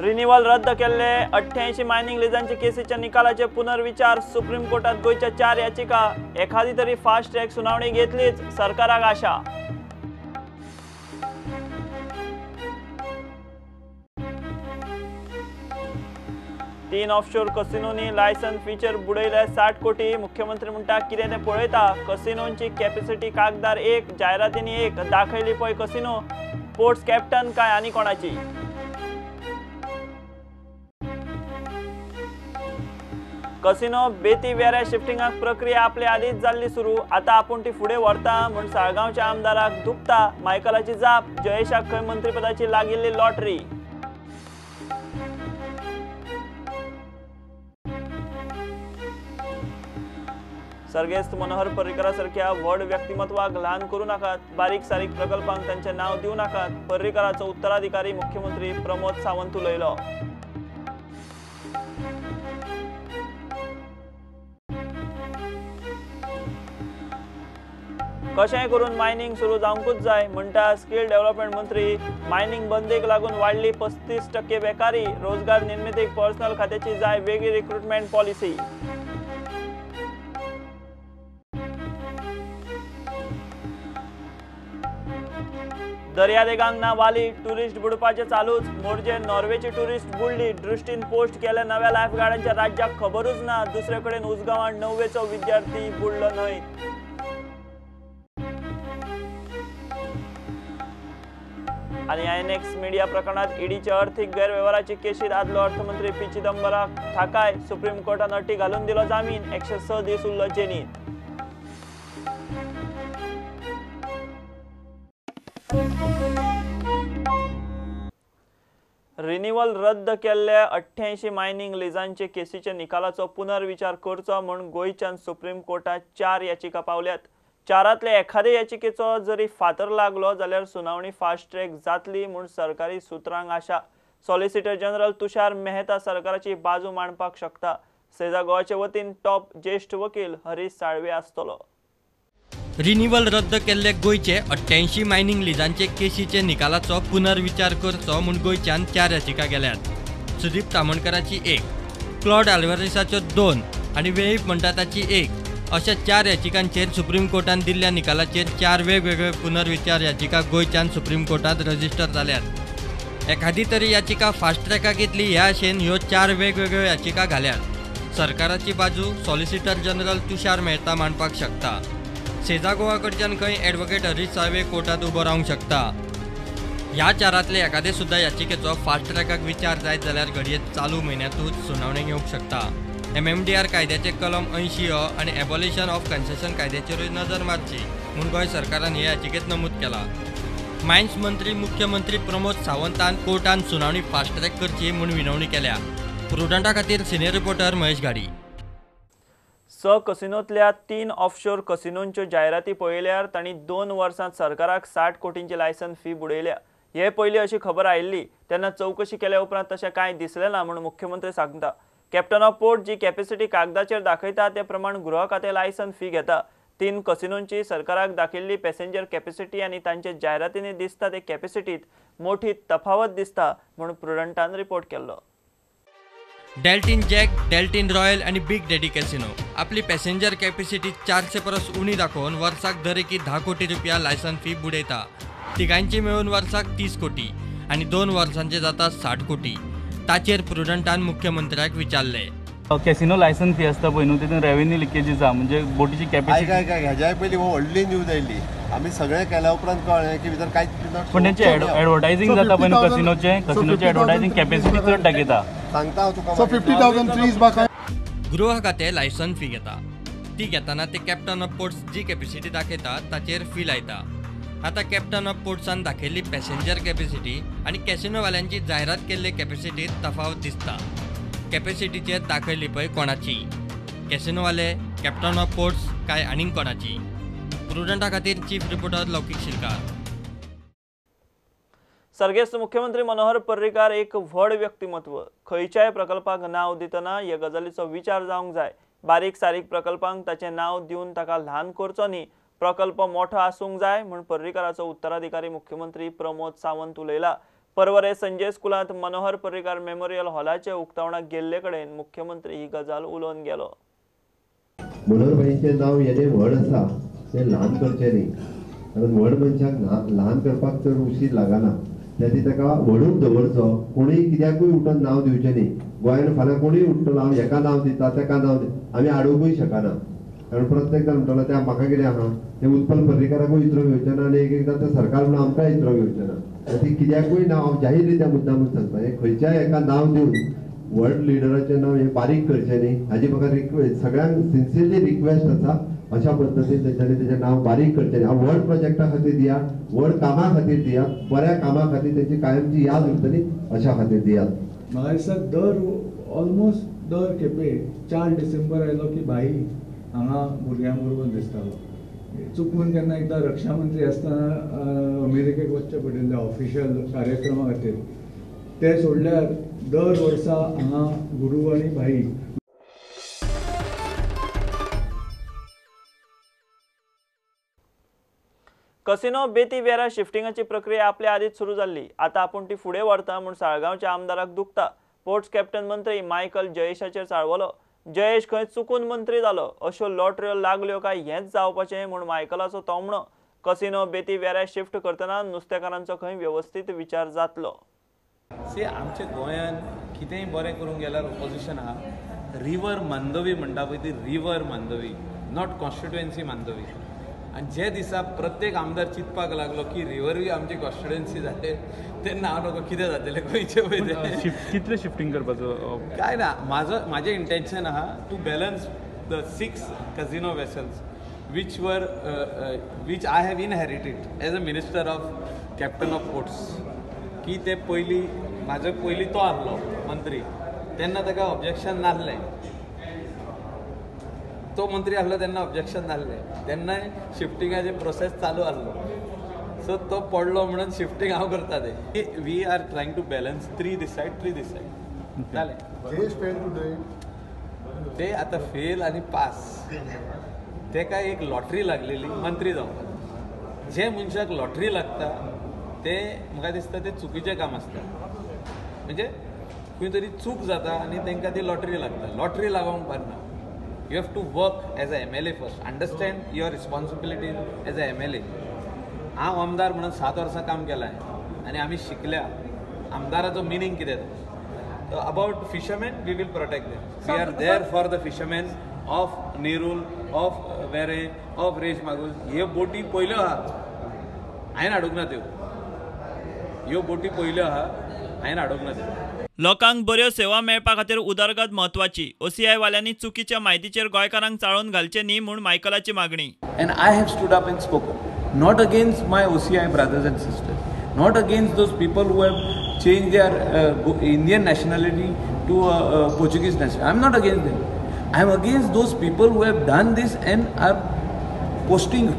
Renewal रद्द केल्ले 88 mining लिजांचे केसीच्या निकालाचे पुनर्विचार सुप्रीम कोर्टात गोंयच्या 4 याचिका। एखादी तरी फास्ट ट्रॅक सुनावणी घेतलीच सरकाराक आशा। तीन ऑफशोर कसिनोनी लायसन फीचर बुडयले 60 कोटी। मुख्यमंत्री म्हणटा कितें तें पळयता। कसिनोंची कॅपॅसिटी कागदार एक, जायरातींनी एक, दाखयली पळय कसिनो। पोर्ट्स कॅप्टन काय आनी कोणाची? कसिनो बेती वेऱ्या शिफ्टिंगाक प्रक्रिया आपले आदींच जाल्ली सुरू, आतां आपूण ती फुडें व्हरता म्हूण साळगांवच्या आमदाराक दुखता। मायकलाची जाप, जयेशाक खंय मंत्रीपदाची लागिल्ली लॉटरी। सर्गेस्त मनोहर पर्रीकरा सारख्या व्हड व्यक्तिमत्वाक ल्हान करूं नाकात, बारीक सारीक प्रकल्पांक तांचें नांव दिवं नाकात। पर्रीकराचो उत्तराधिकारी मुख्यमंत्री प्रमोद सावंत उलयलो। कशेंय करून मायनिंग सुरू जावंकूच जाय म्हणटा स्किल डेव्हलपमेंट मंत्री। मायनिंग बंदीक लागून वाडली 35% बेकारी। रोजगार निर्मितीक पर्सनल खात्याची जाय वेगळी रिक्रुटमेंट पॉलिसी। दर्यादेगांक ना वाली, टुरिस्ट बुडपाचे चालूच। मोरजे नॉर्वेची टुरिस्ट बुडली, दृष्टीन पोस्ट केल्या नव्या लायफगार्डांच्या राज्याक खबरूच ना। दुसरे कडेन उसगांवान 9वेचो विद्यार्थी बुडलो न्हय। आनी आयएनएक्स मिडिया प्रकरणात ईडीच्या आर्थिक गैरव्यवहाराची केशीत आदलो अर्थमंत्री पी चिदंबराक थाकाय। सुप्रीम कोर्टान अटी घालून दिलो जामीन, 106 दीस उरलो जेनीत। रिन्युअल रद्द केल्ल्या 88 मायनिंग लिजांचे केसीच्या निकालाचो पुनर्विचार करचो म्हूण गोंयच्यान सुप्रीम कोर्टात 4 याचिका पावल्यात। 4तले एखादे याचिकेचो जरी फातर लागलो जाल्यार सुनावणी फास्ट ट्रॅक जातली म्हूण सरकारी सुत्रांक आशा। सॉलिसिटर जनरल तुषार मेहता सरकाराची बाजू मांडपाक शकता। सेजा गोवाचे वतीन टॉप ज्येष्ठ वकील हरीश साळवे आसतलो। रिन्युअल रद्द केल्ले गोंयचे 88 मायनिंग लिजांचे केसीचे निकालाचो पुनर्विचार करचो म्हूण गोंयच्यान 4 याचिका गेल्यात। सुदीप तामणकराची 1, क्लॉड आल्वारीसाच्यो 2 आनी वेळीप म्हणटा ताची 1 अशा 4 याचिकांचेर सुप्रीम कोर्टान दिल्ल्या निकालाचेर 4 वेगवेगळे पुनर्विचार याचिका गोंयच्यान सुप्रीम कोर्टात रजिस्टर जाल्यात। एखादी तरी याचिका फास्ट ट्रॅकाक येतली ह्या आशेन ह्यो 4 वेगवेगळ्यो याचिका घाल्यात। सरकाराची बाजू सॉलिसिटर जनरल तुषार मेहता मांडपाक शकता। सेजा गोवा कडच्यान खंय ॲडव्होकेट हरीश साळवे कोर्टात उबो रावंक शकता। ह्या 4तले एखादे सुद्दां याचिकेचो फास्ट ट्रॅकाक विचार जायत जाल्यार घडये चालू म्हयन्यांतूच सुनावणी घेवंक शकता। एमएमडीआर कायद्याचे कलम 80 आनी एबॉलिशन ऑफ कन्सेशन कायद्याचेरूय नजर मारची म्हूण गोंय सरकारान हे याचिकेत नमूद केला। मायन्स मंत्री मुख्यमंत्री प्रमोद सावंतान कोर्टान सुनावणी फास्ट ट्रॅक करची म्हूण विनवणी केल्या। प्रुडंटा खातीर सिनियर रिपोर्टर महेश घाडी। 6 कसिनोंतल्या 3 ऑफशोर कसिनोंच्यो जायराती पळयल्यार तांणी 2 वर्सांत सरकाराक 60 कोटींची लायसन फी बुडयल्या। हे पयलीं अशी खबर आयिल्ली तेन्ना चवकशी केल्या उपरांत तशें कांय दिसलें ना म्हूण मुख्यमंत्री सांगता। कॅप्टन ऑफ पोर्ट जी कॅपॅसिटी कागदाचेर दाखयता ते प्रमाण गृह खातें लायसन फी घेता। 3 कसिनोंची सरकाराक दाखयल्ली पॅसेंजर कॅपॅसिटी आनी तांचे जायरातींनी दिसता ते कॅपॅसिटीत मोठी तफावत दिसता म्हूण प्रुडंटान रिपोर्ट केल्लो। डेल्टीन जॅक, डेल्टीन रॉयल आनी बिग डॅडी कॅसिनो आपली पॅसेंजर कॅपॅसिटी 400 परस उणी दाखोवन वर्साक दरेकी 10 कोटी रुपया लायसन फी बुडयता। तिगांची मेळून वर्साक 30 कोटी आनी 2 वर्सांचे जाता 60 कोटी। ताचेर प्रुडंटान मुख्यमंत्र्याक विचारले। कॅसिनो लायसन फी आसता पळय न्हू, तितून रेवेन्यू लिकेजीस आसा, म्हणजे बोटीची कॅपॅसिटी। काय ह्याच्या पयलीं व्हडली न्यूज आयली, आमी सगळें केल्या उपरांत कळ्ळें की भितर कांयच। पूण तेंचे एडवर्टायझींग जाता पळय न्हू कसिनोचें, कसिनोचें एडवर्टायझींग कॅपॅसिटी चड दाखयता। सांगता हांव तुका 50,000 गृह खातें लायसन फी घेता, ती घेतना ते कॅप्टन ऑफ पोर्ट्स जी कॅपॅसिटी दाखयता ताचेर फी लायता। आतां कॅप्टन ऑफ पोर्ट्सान दाखयल्ली पॅसेंजर कॅपॅसिटी आनी कॅसिनोवाल्यांची जायरात केल्ले कॅपॅसिटीत तफावत दिसता। कॅपॅसिटीचेर दाखयली पळय कोणाची, कॅसिनोवाले, कॅप्टन ऑफ पोर्ट्स काय आनीक कोणाची। प्रुडंटा खातीर चीफ रिपोर्टर लौकीक शिलकार। सर्गेस्त मुख्यमंत्री मनोहर पर्रीकार एक व्हड व्यक्तिमत्व। खंयच्याय प्रकल्पाक नांव दितना हे गजालीचो विचार जावंक जाय। बारीक सारीक प्रकल्पांक ताचें नांव दिवन ताका ल्हान करचो न्ही। प्रकल्प मोठो आसूंक जाय म्हूण पर्रीकाराचो उत्तराधिकारी मुख्यमंत्री प्रमोद सावंत उलयला। परवरे संजय स्कुलांत मनोहर पर्रीकार मेमोरियल हॉलाचे उक्तावणाक गेल्ले कडेन मुख्यमंत्री ही गजाल उलोवन गेलो. मनोहर भाईचें नांव येदें व्हड आसा तें ल्हान करचें न्ही, कारण व्हड मनशाक ल्हान करपाक चड उशीर लागना. त्या खातीर ताका व्हडूच दवरचो. कोणूय कित्याकूय उठून नांव दिवचें न्ही. गोंयान फाल्यां कोणूय उठ्ठलो हांव हेका नांव दिता तेका नांव दिता, आमी आडोवंकूय शकना. कारण प्रत्येक जाण म्हणटलो तें म्हाका कितें आहा, तें उत्पल पर्रीकाराकूय इतरो घेवचें ना आनी एक एकदां तें सरकार म्हणून आमकांय इतरो घेवचें ना. ती कित्याकूय नांव हांव जाहीर रित्या मुद्दामून सांगता, हें खंयच्याय एका नांव दिवन व्हड लिडराचें नांव हें बारीक करचें न्ही. हाजी म्हाका रिक्वेस्ट, सगळ्यांक सिन्सियरली रिक्वेस्ट आसा. अशा पद्दतीन तेंच्यांनी तेजें नांव बारीक करचें न्ही. हांव व्हड प्रोजेक्टा खातीर दियात, व्हड कामा खातीर दियात, बऱ्या कामा खातीर तेंची कायमची याद उरतली अशा खातीर दियात. म्हाका दिसता दर ऑलमोस्ट दर खेपे 4 डिसेंबर आयलो की भाई हांगा भुरग्यां बरोबर दिसतालो. चुकून केन्ना एकदां रक्षा मंत्री आसतना अमेरिकेक वचचें पडिल्लें ऑफिशियल कार्यक्रमा खातीर, ते सोडल्यार दर वर्सा हांगा गुरू आनी भाई. कसिनो बेती वेरा शिफ्टिंगाची प्रक्रिया आपल्या आदींच सुरू जाल्ली, आतां आपूण ती फुडें व्हरता म्हूण साळगांवच्या आमदाराक दुखता. पोर्ट्स कॅप्टन मंत्री मायकल जयेशाचेर चाळवलो. जयेश खंय चुकून मंत्री जालो, अश्यो लॉटऱ्यो लागल्यो काय हेंच जावपाचें म्हूण मायकलाचो तोमणो. कसिनो बेती वेरा शिफ्ट करतना नुस्तेकारांचो खंय वेवस्थीत विचार जातलो. सी आमच्या गोंयान कितेंय बरें करूंक गेल्यार ओपोजिशन आहा. रिवर मांडवी म्हणटा पळय ती river Mandovi, not constituency Mandovi. आनी जे दिसा प्रत्येक आमदार चिंतपाक लागलो की रिवरूय आमची कॉन्स्टिट्युएन्सी जाले तेन्ना हांव नको कितें जातलें गोंयचें पळय. कितलें शिफ्टींग करपाचो काय ना, म्हाजें इंटेन्शन आहा to balance the 6 casino vessels which were which I have inherited as a minister of captain of ports. की ते पयलीं म्हाजो पयलीं तो आहलो मंत्री तेन्ना ताका ऑब्जेक्शन नासलें, तो मंत्री आहलो तेन्ना ऑब्जेक्शन नासलें, तेन्नाय शिफ्टिंगाचे प्रोसेस चालू आहलो. सो तो पडलो म्हणून शिफ्टींग हांव करता ते. We are trying to balance 3 this side 3 this side जालें. ते आतां फेल आनी पास तेका एक लॉटरी लागलेली मंत्री जावपाक. जे मनशाक लॉटरी लागता ते म्हाका दिसता ते चुकीचें काम आसता, म्हणजे खंय तरी चूक जाता आनी तांकां ती लॉटरी लागता. Lottery लागोंक पारना. You have to work as a MLA first, understand your responsibility as a MLA. हांव आमदार म्हणून 7 वर्सां काम केलां आनी आमी शिकल्या आमदाराचो मिनींग कितें तो. About fishermen we will protect them. We are there for the fishermen of Nerul, of Verem, of Reis Magos. ह्यो बोटी पयल्यो आहा, हांवें हाडूंक ना त्यो. ह्यो बोटी पयल्यो आहा, हांवें हाडूंक ना त्यो. लोकांक बऱ्यो सेवा मेळपा खातीर उदरगत म्हत्वाची. ओसीआय वाल्यांनी चुकीच्या म्हायतीचेर गोंयकारांक चाळोवन घालचें न्ही म्हूण मायकलाची मागणी. And I have stood up and spoken not against my OCI brothers and sisters, not against those people who have changed their Indian nationality to Portuguese nationality. I am not against them. I am against those people who have done this and are posting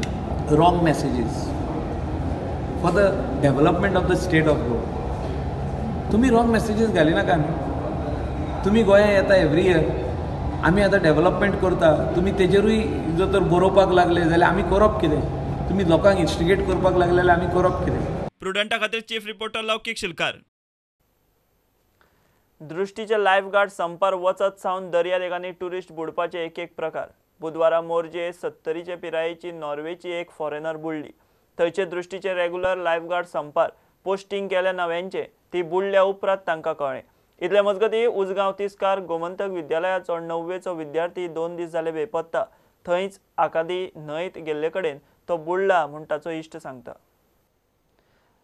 wrong messages for the development of the state of Goa. तुमी wrong messages घालिनाका न्ही. तुमी गोंया येता every year, आमी आतां development करता, तुमी तेजेरूय जर तर बरोवपाक लागले जाल्यार आमी करप कितें? तुमी लोकांक इन्स्टिगेट करपाक लागले जाल्यार आमी करप कितें? प्रुडंटा खातीर चीफ रिपोर्टर लौकीक शिलकार. दृष्टीचे लायफगार्ड संपार वचत सावन दर्यादेगांनी ट्युरिस्ट बुडपाचे एक एक प्रकार. बुधवारा मोरजे 70चे पिरायेची नॉर्वेची एक फॉरेनर बुडली. थंयचे दृष्टीचे रेगुलर लायफगार्ड संपार पोस्टिंग केल्या नव्यांचे ती बुडल्या उपरांत तांकां कळ्ळें. इतले मजगतीं उजगांव तिस्कार गोमंतक विद्यालयाचो 9वेचो विद्यार्थी 2 दीस जाले बेपत्ता. थंयच आकादी न्हंयत गेल्ले कडेन तो बुडला म्हूण ताचो इश्ट सांगता.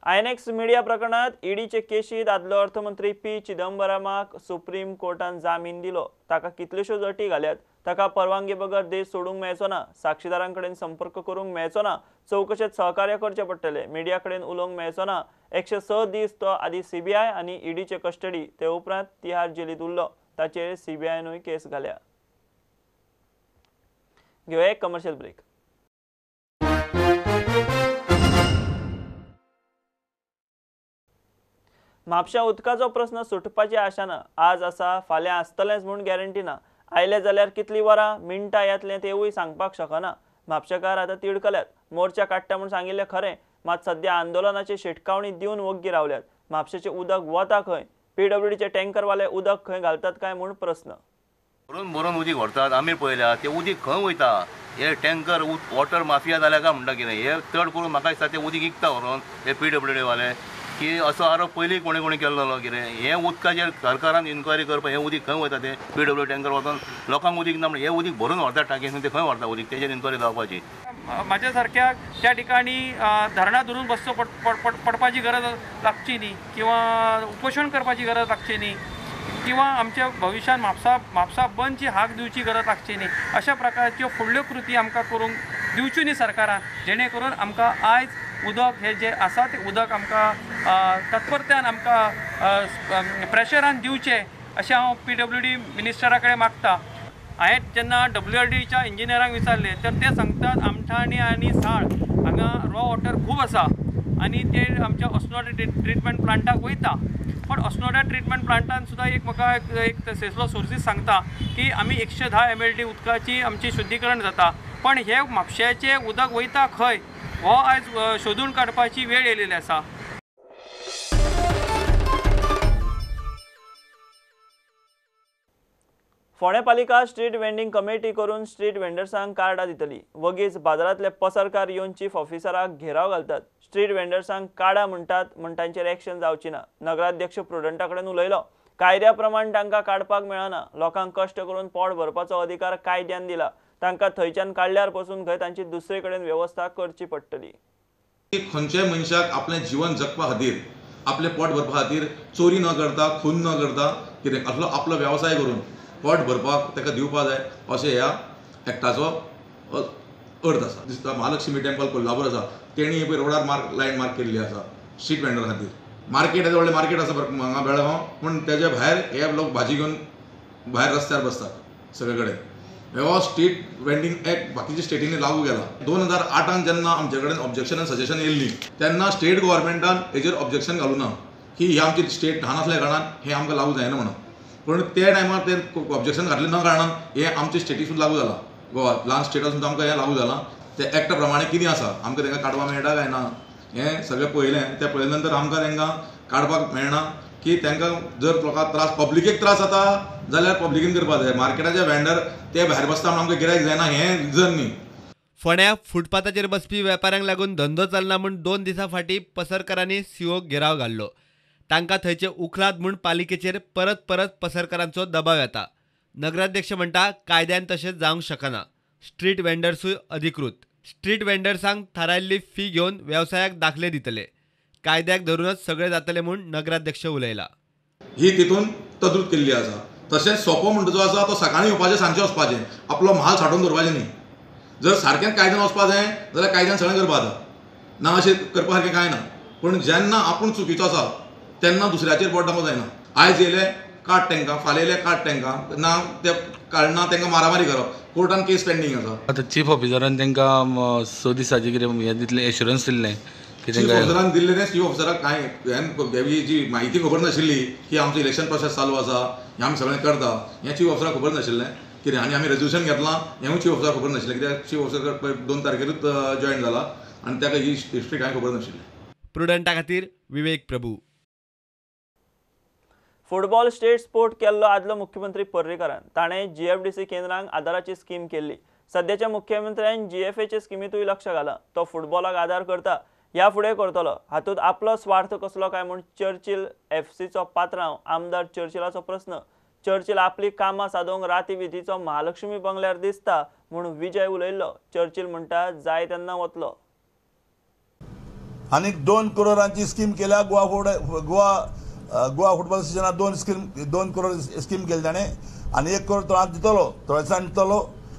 आयएनएक्स मिडिया प्रकरणात ईडीचे केशीत आदलो अर्थमंत्री पी चिदंबरमाक सुप्रीम कोर्टान जामीन दिलो. ताका कितल्योश्योच अटी घाल्यात. ताका परवानगी बगर देश सोडूंक मेळचो ना, साक्षीदारां कडेन संपर्क करूंक मेळचो ना, चवकशेंत सहकार्य करचें पडटलें, मिडिया कडेन उलोवंक मेळचो ना. 106 दीस तो आदी सीबीआय आनी ईडीचे कस्टडी, ते उपरांत तिहार जेलींत उरलो. ताचेर सीबीआयनूय केस घाल्या. घेवया एक कमर्शियल ब्रेक. म्हापशा उदकाचो प्रस्न सुटपाची आशा ना. आज आसा फाल्यां आसतलेंच म्हूण गॅरंटी ना. आयले जाल्यार कितली वरां मिनटां येतलें तेवूय सांगपाक शकना. म्हापशेकार आतां तिडकल्यात. मोर्चा काडटा म्हूण सांगिल्लें खरें, मात सद्या आंदोलनाची शिटकावणी दिवन वग्गी रावल्यात. म्हापशेचें उदक वता खंय? पीडब्ल्यूडीचे टँकरवाले उदक खंय घालतात काय म्हूण प्रस्न. भरून भरून उदीक व्हरतात आमी पळयल्या ते उदीक खंय वयता? हे टँकर वॉटर माफिया जाल्या काय म्हणटा कितें? हे चड करून म्हाका दिसता ते उदीक विकता व्हरून हे पीडब्ल्यूडी वाले, की असो आरोप पयलीं कोणी कोणी केल्लो कितें. हें उदकाचेर सरकारान इन्क्वायरी करपाक, हें उदीक खंय वयता? ते पीडब्ल्यू टँकर वचून लोकांक उदीक ना म्हणून हें उदीक भरून व्हरतात टांकयेन, ते खंय व्हरता उदीक? तेजेर इन्क्वायरी जावपाची. म्हाज्या सारक्या त्या ठिकाणी धरणां धरून बसचो पडपाची गरज लागची न्ही, किंवा उपोशण करपाची गरज लागची न्ही, किंवा आमच्या भविश्यांत म्हापसा बंदची हाक दिवची गरज लागची न्ही. अशा प्रकारच्यो फुडल्यो कृती आमकां करूंक दिवच्यो न्ही सरकारान, जेणे करून आमकां आयज उदक हे जे आसा तें उदक आमकां तत्परत्यान आमकां प्रेशरान दिवचें अशें हांव पीडब्ल्यूडी मिनिस्टरा कडेन मागता. हांवें जेन्ना डब्ल्यूआरडीच्या इंजिनियरांक विचारलें तर ते सांगतात आमठाणी आनी साळ हांगा रॉ वॉटर खूब आसा आनी ते आमच्या अस्नोडा ट्रिटमेंट प्लांटाक वयता. पण अस्नोडा ट्रिटमेंट प्लांटान सुद्दां एक म्हाका एक थंयसलो सोर्सीस सांगता की आमी 110 MLD उदकाची आमची शुद्धीकरण जाता, पण हे म्हापशेचें उदक वयता खंय हो आयज शोधून काडपाची वेळ येयलेली आसा. फोंडें पालिका स्ट्रीट वेंडिंग कमिटी करून स्ट्रीट वेंडर्सांक कार्डां दितली. वगीच बाजारांतले पसरकार येवन चीफ ऑफिसराक घेराव घालतात. स्ट्रीट वेंडर्सांक कार्डां म्हणटात म्हण तांचेर एक्शन जावची ना. नगराध्यक्ष प्रुडंटा कडेन उलयलो. कायद्या प्रमाण तांकां काडपाक मेळना. लोकांक कश्ट करून पोट भरपाचो अधिकार कायद्यान दिला. तांकां थंयच्यान काडल्यार पसून खंय तांची दुसरे कडेन वेवस्था करची पडटली. खंयच्याय मनशाक आपलें जीवन जगपा खातीर, आपलें पोट भरपा खातीर चोरी न करता, खून न करता, कितें आपलो आपलो वेवसाय करून पोट भरपाक ताका दिवपा जाय अशें ह्या एक्टाचो अर्थ आसा. दिसता महालक्ष्मी टेम्पल कोल्हापूर आसा, तेणी पळय रोडार लायन मार्क केल्ली आसा स्ट्रीट वेंडर खातीर. मार्केट येदें व्हडलें मार्केट आसा हांगा बेळगांव, पूण तेज्या भायर हे लोक भाजी घेवन भायर रस्त्यार बसतात सगळे कडेन. हो स्ट्रीट वेंडिंग एक्ट बाकीच्या स्टेटींनी लागू केला. 2008 जेन्ना आमचे कडेन ऑब्जेक्शन आनी सजेशन येयल्ली तेन्ना स्टेट गव्हर्मेंटान हेजेर ऑब्जेक्शन घालूं ना की ही आमची स्टेट ल्हान आसल्या कारणान हें आमकां लागू जायना म्हणून. पूण त्या टायमार ते ऑब्जेक्शन घातलें ना कारणान हें आमच्या स्टेटी सुद्दां लागू जालां. गोवा ल्हान स्टेट आसून आमकां हें लागू जालां. ते एक्टा प्रमाणे कितें आसा आमकां तांकां काडपाक मेळटा काय ना हें सगळें पळयलें. तें पळयले नंतर आमकां तांकां काडपाक मेळना की तांकां जर लोकांक त्रास, पब्लिकेक त्रास जाता जाल्यार पब्लिकेन करपाक जाय. मार्केटाचे वेंडर ते भायर बसता म्हणून आमकां गिरायक जायना हें रिजन न्ही. फोंड्या फुटपाथाचेर बसपी वेपाऱ्यांक लागून धंदो चलना म्हूण 2 दिसां फाटीं पसरकारांनी सीओक घेराव घाल्लो. तांकां थंयचे उखलाद म्हूण पालिकेचेर परत परत पसरकारांचो दबाव येता. नगराध्यक्ष म्हणटा कायद्यान तशें जावंक शकना. स्ट्रीट वेंडर्सूय अधिकृत. स्ट्रीट वेंडर्सांक थारायल्ली फी घेवन वेवसायाक दाखले दितले. कायद्याक धरूनच सगळें जातलें म्हूण नगराध्यक्ष उलयला. ही तितून तद्रूत केल्ली आसा. तशेंच सोपो म्हणटा जो आसा तो सकाळीं येवपाचें, सांजचें वचपाचें, आपलो म्हाल सांठोवन दवरपाचें न्ही. जर सारकें कायद्यान वचपा जाय जाल्यार कायद्यान सगळें करपा जाता ना, अशें करपा सारकें कांय ना. पूण जेन्ना आपूण चुकीचो आसा तेन्ना दुसऱ्याचेर बोट दाखोवंक जायना. आयज येयले काड तांकां, फाल्यां येयले काड तांकां, ना ते काडना तांकां मारामारी करप, कोर्टान केस पेंडींग आसा. आतां चीफ ऑफिसरान तांकां 6 दिसांचें कितें हें दितलें, एश्युरन्स दिल्लें. चीफ ऑफिसरान दिल्लें तें चीफ ऑफिसराक कांय ही जी म्हायती खबर नाशिल्ली की आमचो इलेक्शन प्रोसेस चालू आसा, हें आमी सगळें करता, हें चीफ ऑफिसराक खबर नाशिल्लें कितें. आनी आमी रेजोल्युशन घेतलां हेंवूय चीफ ऑफिसराक खबर नाशिल्लें, कित्याक चीफ ऑफिसर 2 तारखेरूच जॉयन जाला आनी ताका ही हिस्ट्री कांय खबर नाशिल्ली. प्रुडंटा खातीर Vivek Prabhu. Football state sport केल्लो आदलो मुख्यमंत्री पर्रीकरान. ताणें जीएफडीसी केंद्रांक आदाराची स्कीम केल्ली. सद्याच्या मुख्यमंत्र्यान जीएफएचे स्किमींतूय लक्ष घालां. तो फुटबॉलाक आदार करता, ह्या फुडें करतलो. हातूंत आपलो स्वार्थ कसलो काय म्हूण चर्चिल एफसीचो पात्रांव आमदार चर्चिलाचो प्रस्न. चर्चिल आपली कामां सादोवंक राती विधीचो महालक्ष्मी बंगल्यार दिसता म्हूण विजय उलयल्लो. चर्चिल म्हणटा जाय तेन्ना वतलो. आनी 2 करोडांची स्कीम केल्या गोवा गोवा फुटबॉल एसोसिएशनान 2 करोड स्कीम केली ताणें आनी 1 करोड तो आज दितलो, थोड्या दिसांनी दितलो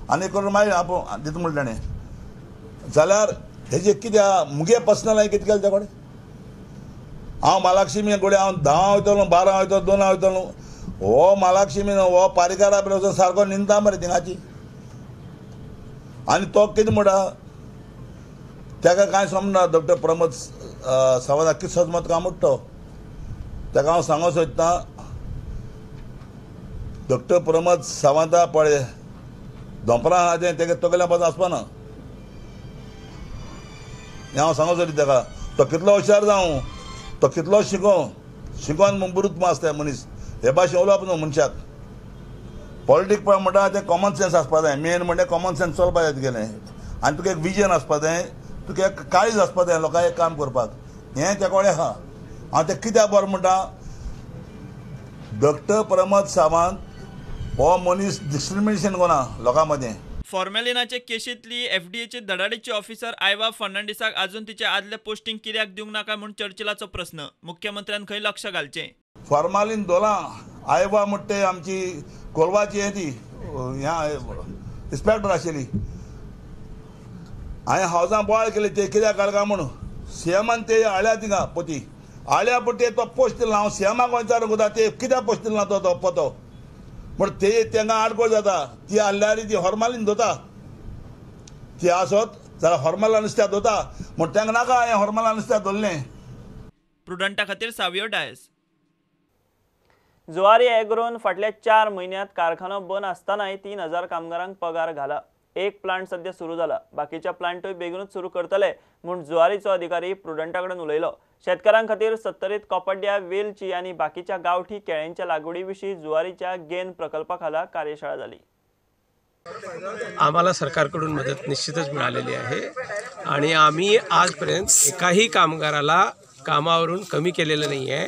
आनी 1 करोड मागीर आपूण दिता म्हणलें ताणें. जाल्यार हेजे कितें मुगे पर्सनल हांवें कितें केलें त्या कडेन? हांव म्हालक्ष्मी गोडे हांव 10 वयतलो, 12 वयतलो, 2 वयतलो. हो म्हालक्ष्मी हो पारीकारा बी वचून सारको निंदा मरे थिंगाची. आनी तो कितें म्हणटा ताका कांय समजना. डॉक्टर प्रमोद सावंत कितें सजमत काय म्हणटा तो, ताका हांव सांगूंक सोदता डॉक्टर प्रमोद सावंता पळय दोंपरां आहा तें तेका तकल्या पासून आसपाना. हें हांव सांगूंक सोदता ताका. तो कितलो हुशार जावं, तो कितलो शिकों, शिकोन बुरुत आसता मनीस हे भाशेन उलोवप न्हू मनशाक. पॉलिटिक्स पळय म्हणटा तें कॉमन सेन्स आसपा जाय, मेन म्हणल्यार कॉमन सेन्स चलपा जाय तुगेलें, आनी तुका एक विजन आसपा जाय, तुका एक काळीज आसपा जाय लोकांक एक काम करपाक. हें त्या कडेन आहा. हांव तें कित्याक बरें म्हणटा, डॉक्टर प्रमोद सावंत हो मनीस डिस्क्रिमिनेशन कोना लोकां मदें. फॉर्मेलिनाचे केशींतली एफडीएचे धडाडीचे ऑफिसर आयवा फर्नांडीसाक अजून तिचे आदले पोस्टिंग कित्याक दिवंक नाका म्हूण चर्चिलाचो प्रस्न. मुख्यमंत्र्यान खंय लक्ष घालचें. फॉर्मालीन दोलां आयवा म्हणटे आमची कोलवाची हें ती ह्या इन्स्पेक्टर आशिल्ली, हांवें हावजां बोवाळ केली ते कित्याक काडका म्हणून सीएमान ते हाडल्या थिंगा पोती हाडल्या पटी तो पोस्ट दिला. हांव सीएमाक विचारूंक वता ते कित्याक पोस्ट दिला तो तो पोतो पूण ते तांकां आडकोळ जाता. ती हाडल्यार ती हॉर्मालीन धोता, ती आसत जाल्यार हॉर्माला नुस्त्याक धोता म्हण तांकां नाका हें हॉर्माला नुस्त्याक धरलें. प्रुडंटा खातीर सावियो डायस. जुवारी एग्रोन फाटल्या 4 म्हयन्यांत कारखानो बंद आसतनाय 3000 कामगारांक पगार घाला. एक प्लांट सध्या सुरू जाला, बाकीच्या प्लांटूय बेगीनूच सुरू करतले म्हूण जुवारीचो अधिकारी प्रुडंटा कडेन उलयलो. शेतकारां खातीर सत्तरीत कोपड्या, वेलची आनी बाकीच्या गांवठी केळ्यांच्या लागवडी विशीं जुवारीच्या गेन प्रकल्पा खाला कार्यशाळा जाली. आम्हाला सरकारकडून मदत निश्चितच मिळालेली आहे आणि आम्ही आजपर्यंत एकाही कामगाराला कामावरून कमी केलेलं नाही आहे.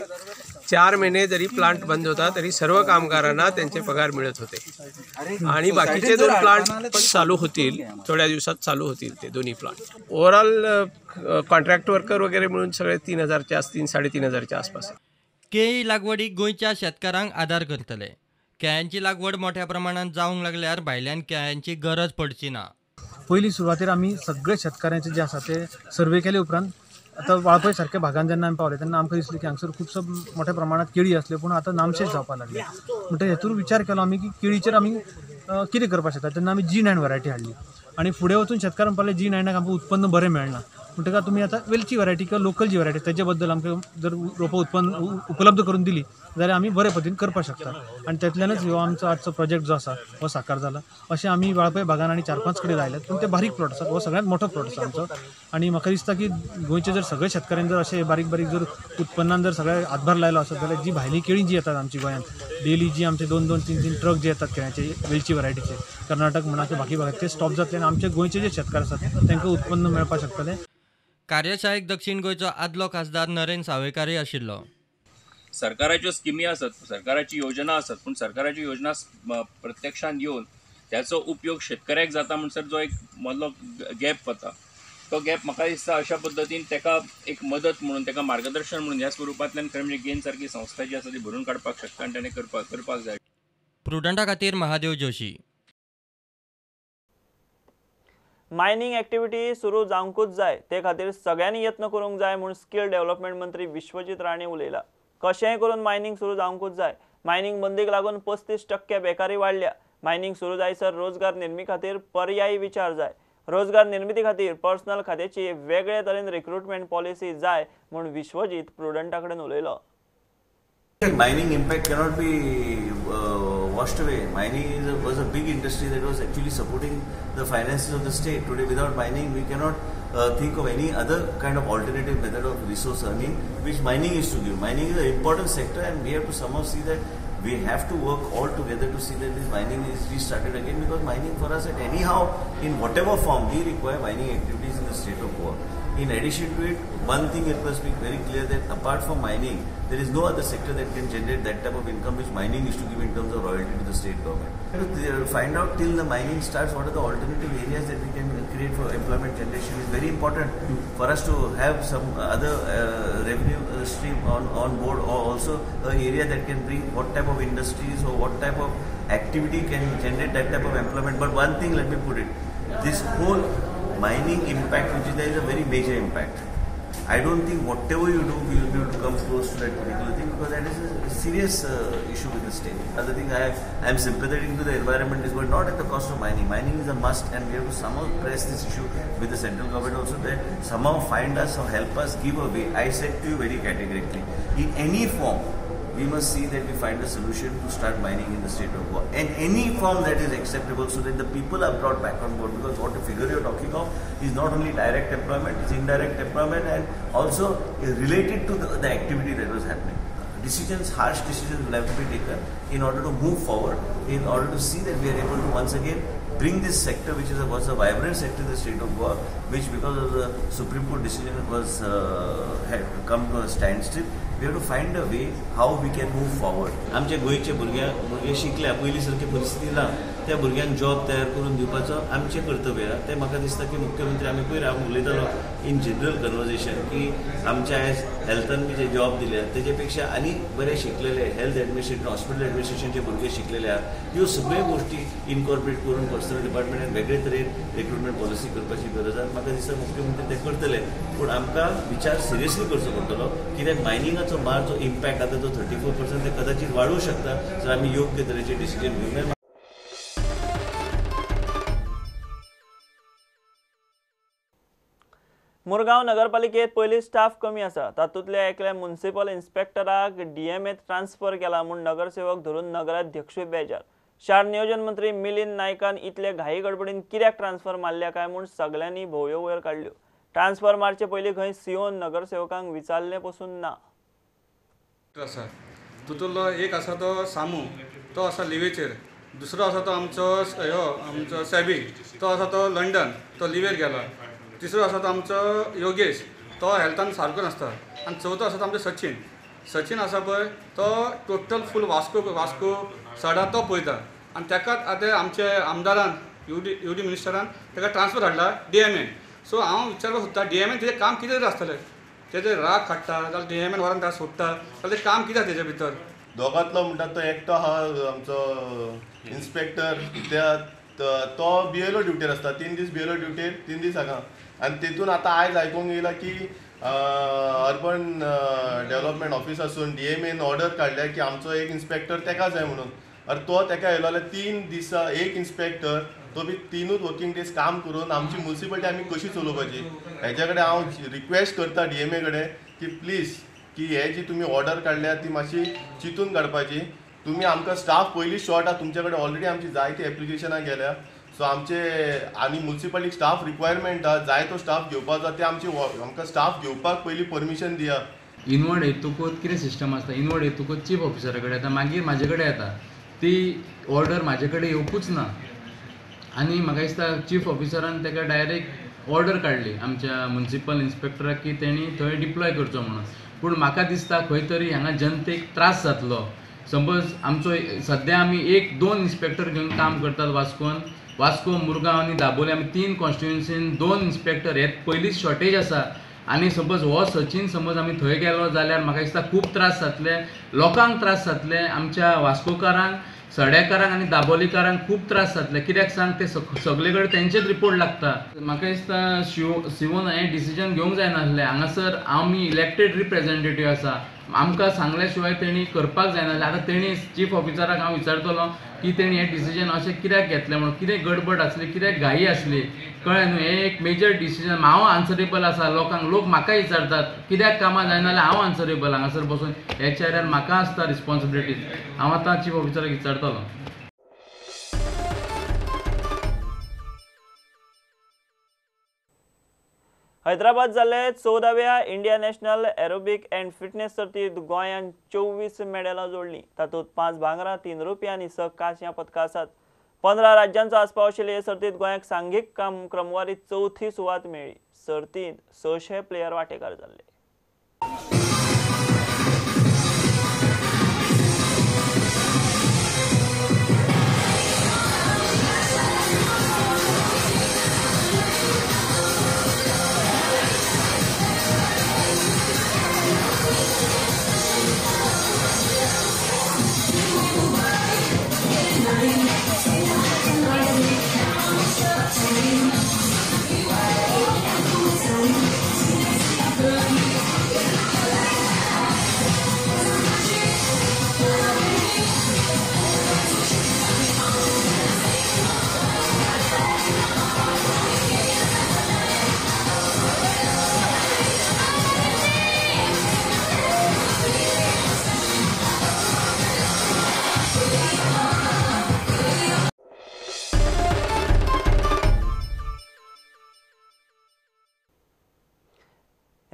4 महिने जरी प्लांट बंद होता तरी सर्व कामगारांना त्यांचे पगार मिळत होते आणि बाकीचे 2 प्लांट पण चालू होतील, थोड्या दिवसात चालू होतील ते दोन्ही प्लांट. ओव्हरऑल कॉन्ट्रॅक्ट वर्कर वगैरे मिळून सगळे 3000च्या 3,500-3,500च्या आसपास. केळी लागवडीक गोंयच्या शेतकारांक आदार करतले. केळ्यांची लागवड मोठ्या प्रमाणात जावंक लागल्यार भायल्यान केळ्यांची गरज पडची ना. पयली सुरवातेर आमी सगळे शेतकारांचे जे आसा ते सर्वे केले उपरांत आतां वाळपय सारक्या भागान जेन्ना आमी पावले तेन्ना आमकां दिसलें की हांगसर खुबसो मोठ्या प्रमाणांत केळी आसल्यो पूण आतां नामशेष जावपाक लागले. म्हणटकीर हेतूर विचार केलो आमी की केळीचेर आमी कितें करपाक शकता. तेन्ना आमी G9 variety हाडली आनी फुडें वचून शेतकार म्हणपाक लागले G9 आमकां उत्पन्न बरें मेळना, म्हणटकीर तुमी आतां वेलची व्हरायटी किंवा लोकल जी व्हरायटी तेजे बद्दल आमकां जर रोपां उत्पन्न उपलब्ध करून दिली जाल्यार आमी बरे पद्दतीन करपाक शकता. आनी तातूंतल्यानच हो आमचो आजचो प्रोजेक्ट जो आसा हो साकार जाला. अशें आमी वाळपय भागान आनी 4-5 कडेन लायल्यात पूण ते बारीक प्लॉट आसात, हो सगळ्यांत मोठो प्लॉट आसा आमचो. आनी म्हाका दिसता की गोंयचे जर सगळे शेतकाऱ्यांनी जर अशे बारीक बारीक जर उत्पन्नान जर सगळे हातभार लायलो आसत जाल्यार जी भायली केळीं जी येतात आमची गोंयांत डेली जी आमचे 2-2, 3-3 ट्रक जे येतात केळ्यांचे वेलची व्हरायटीचे कर्नाटक म्हणा किंवा बाकी भागात ते स्टॉप जातले आनी आमचे गोंयचे जे शेतकार आसात तांकां उत्पन्न मेळपाक शकतलें. कार्यशाळेक दक्षिण गोंयचो आदलो खासदार नरेंद्र सावयकारय आशिल्लो. सरकाराच्यो स्किमी आसत, सरकाराची योजना आसत, पूण सरकाराच्यो योजना प्रत्यक्षांत येवन त्याचो उपयोग शेतकऱ्याक जाता म्हणसर जो एक मदलो गॅप वता तो गॅप म्हाका दिसता अशा पद्दतीन ताका एक मदत म्हणून ताका मार्गदर्शन म्हणून ह्या स्वरुपांतल्यान खरें म्हणजे गेन सारकी संस्था जी आसा ती भरून काडपाक शकता आनी ताणें करपाक जाय. प्रुडंटा खातीर महादेव जोशी. मायनिंग एक्टिविटी सुरू जावंकूच जाय, ते खातीर सगळ्यांनी यत्न करूंक जाय म्हूण स्किल डेव्हलपमेंट मंत्री विश्वजीत राणे उलयला. कशेंय करून मायनिंग सुरू जावंकूच जाय. मायनिंग बंदीक लागून 35% बेकारी वाडल्या. मायनिंग सुरू जायसर रोजगार निर्मिती खातीर पर्यायी विचार जाय. रोजगार निर्मिती खातीर पर्सनल खात्याची वेगळे तरेन रिक्रुटमेंट पॉलिसी जाय म्हूण विश्वजीत प्रुडंटा कडेन उलयलो. Mining impact cannot be washed away. Mining was a big industry that was actually supporting the finances of the state. Today, without mining, we cannot think of any other kind of alternative method of resource earning, which mining is to give. Mining is an important sector, and we have to somehow see that we have to work all together to see that this mining is restarted again, because mining for us at anyhow, in whatever form, we require mining activities in the state of Goa. In addition to it, one thing it must be very clear that apart from mining, there is no other sector that can generate that type of income which mining is to give in terms of royalty to the state government. To find out till the mining starts what are the alternative areas that we can create for employment generation is very important for us to have some other revenue stream on board, or also an area that can bring what type of industries or what type of activity can generate that type of employment. But one thing, let me put it, this whole mining impact which is there is a very major impact. I don't think whatever you do, we will be able to come close to that particular thing, because that is a serious issue with the state. Other thing, I am sympathetic to the environment, is but not at the cost of mining. Mining is a must, and we have to somehow press this issue with the central government also, that somehow find us or help us give a way. I said to you very categorically, in any form, we must see that we find a solution to start mining in the state of Goa, in any form that is acceptable, so that the people are brought back on board. Because what the figure you are talking of is not only direct employment, it's indirect employment, and also related to the activity that was happening. Decisions, harsh decisions will have to be taken in order to move forward, in order to see that we are able to once again bring this sector, which was a vibrant sector in the state of Goa, which because of the Supreme Court decision was had come to a standstill. We have to find a way how we can move forward. आमचे गोंयचे भुरगे शिकल्या पयलीं सारकी परिस्थिती ना, त्या भुरग्यांक जॉब तयार करून दिवपाचो आमचें कर्तव्य आहा. तें म्हाका दिसता की मुख्यमंत्री आमी पयर हांव उलयतालो इन जनरल कन्वर्जेशन की आमच्या आयज हेल्थान बी जे जॉब दिल्या तेजे पेक्षा आनी बरे शिकलेले हेल्थ एडमिनिस्ट्रेशन, हॉस्पिटल एडमिनिस्ट्रेशनचे भुरगे शिकलेले आहा. ह्यो सगळ्यो गोश्टी इनकॉर्पोरेट करून पर्सनल डिपार्टमेंटान वेगळे तरेन रिक्रुटमेंट पॉलिसी करपाची गरज आहा. म्हाका दिसता मुख्यमंत्री ते करतले, पूण आमकां विचार सिरियसली करचो पडटलो कित्याक मायनिंगाचो मार जो इम्पॅक्ट आतां जो 34% ते कदाचित वाडूं शकता जर आमी योग्य तरेचे डिसिजन घेवंक. मुरगांव नगरपालिकेत पयलीं स्टाफ कमी आसा, तातूंतल्या एकल्या म्युनिसिपल इन्स्पेक्टराक डीएमएत ट्रान्सफर केला म्हूण नगरसेवक धरून नगराध्यक्षूय बेजार. शार नियोजन मंत्री मिलिंद नायकान इतले घाई गडबडीन कित्याक ट्रान्सफर मारल्या काय म्हूण सगल्यांनी भोंवयो वयर काडल्यो. ट्रान्सफर मारचे पयलीं खंय सीओन नगरसेवकांक विचारलें पसून ना. आसा तितूंतलो एक आसा तो सामू, तो आसा लिवेचेर, दुसरो आसा तो आमचो ह्यो आमचो सेबी, तो आसा तो लंडन, तो लिवेर गेला, तिसरो आसा तो आमचो योगेश, तो हेल्थान सारको नासता, आनी चवथो आसा तो आमचो सचिन. सचिन आसा पळय तो टोटल फूल वास्को वास्को सडा तो पळयता आनी ताकाच आतां आमचे आमदारान यू डी मिनिस्टरान ताका ट्रान्सफर हाडला डीएमएन. सो हांव विचारपाक सोदता डीएमएन तेजें काम कितें तरी आसतलें, तेजे राग काडटा जाल्यार डीएमएन व्हरून ताका सोडटा जाल्यार तें काम कितें आसा तेजे भितर. दोगांतलो म्हणटा तो एकटो आहा आमचो इन्स्पेक्टर, त्या तो बीएलओ ड्युटीर आसता, 3 दीस बीएलओ ड्युटीर, 3 दीस हांगा. आनी तेतून आतां आयज आयकूंक येयलां की अर्बन डेव्हलपमेंट ऑफिसासून डीएमएन ऑर्डर काडल्या की आमचो एक इन्स्पेक्टर तेका जाय म्हणून. अरे तो तेका येयलो जाल्यार 3 दिसा एक इन्स्पेक्टर, तो बी 3 वर्किंग डेज काम करून आमची म्युनिसिपालिटी आमी कशी चलोवपाची हेच्या कडेन हांव रिक्वेस्ट करता डीएमए कडेन की प्लीज की हे जी तुमी ऑर्डर काडल्या ती मातशी चिंतून काडपाची. तुमी आमकां स्टाफ पयलीं शॉर्ट आहा, तुमचे कडेन ऑलरेडी आमची जायती एप्लिकेशनां गेल्या. सो आमचे आनी म्युनिसिपालिटीक स्टाफ रिक्वायरमेंट आहा, जाय तो स्टाफ घेवपाक जाय, ते आमची आमकां स्टाफ घेवपाक पयलीं परमिशन दिया. इनवर्ड येतकूच कितें सिस्टम आसता, इनवर्ड येतकूच चीफ ऑफिसरा कडेन येता, मागीर म्हाजे कडेन येता, ती ऑर्डर म्हाजे कडेन येवकूच ना. आनी म्हाका दिसता चीफ ऑफिसरान ताका डायरेक्ट ऑर्डर काडली आमच्या म्युनिसिपल इन्स्पेक्टराक की तेणी थंय डिप्लॉय करचो म्हणून. पूण म्हाका दिसता खंय तरी हांगा जनतेक त्रास जातलो. सपोज आमचो सद्या आमी 1-2 इन्स्पेक्टर घेवन काम करतात वास्कोन, वास्को, मुरगांव आनी दाबोली आमी 3 कॉन्स्टिट्युएन्सीन 2 इन्स्पेक्टर, हे पयलींच शॉर्टेज आसा. आनी सपोज हो सचीन समज आमी थंय गेलो जाल्यार म्हाका दिसता खूब त्रास जातले, लोकांक त्रास जातले, आमच्या वास्कोकारांक, सड्याकारांक आनी दाबोलीकारांक खूब त्रास जातले. कित्याक सांग, ते सगळे कडेन तेंचेच रिपोर्ट लागता. म्हाका दिसता शिवोन हें डिसिजन घेवंक जायनासलें. हांगासर आमी इलेक्टेड रिप्रेझेंटेटीव आसा, आमकां सांगल्या शिवाय तेणी करपाक जायनासलें. आतां तेणी चीफ ऑफिसराक हांव विचारतलो की तेणी हें डिसिजन अशें कित्याक घेतलें म्हणून, कितें गडबड आसली, कित्याक घाई आसली, कळ्ळें न्हू. हें एक मेजर डिसिजन. हांव आन्सरेबल आसा लोकांक, लोक म्हाका विचारतात कित्याक कामां जायना जाल्यार हांव आन्सरेबल हांगासर बसून ह्या चेऱ्यार म्हाका आसता रिस्पॉन्सिबिलिटीज. हांव आतां चीफ ऑफिसराक विचारतलो. हैदराबाद जाल्ले 14व्या India national aerobic and fitness सर्तींत गोंयान 24 मेडलां जोडलीं. तातूंत 5 भांगरां, 3 रुपया आनी 6 कांश्या पदकां आसात. 15 राज्यांचो आस्पाव आशिल्ले हे सर्तींत गोंयाक सांघीक क्रमवारीत 4थी सुवात मेळ्ळी. सर्तींत 600 प्लेयर वांटेकार जाल्ले. Thank you.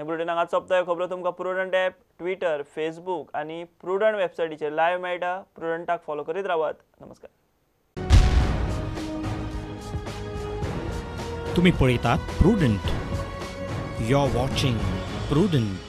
बुलेटिन हांगा सोंपता. खबरो तुमकां प्रुडंट ॲप, ट्विटर, फेसबूक आनी प्रुडंट वेबसायटीचेर लायव्ह मेळटा. प्रुडंटाक फॉलो करीत रावात. नमस्कार. तुम्ही पळयतात Prudent. You are watching Prudent.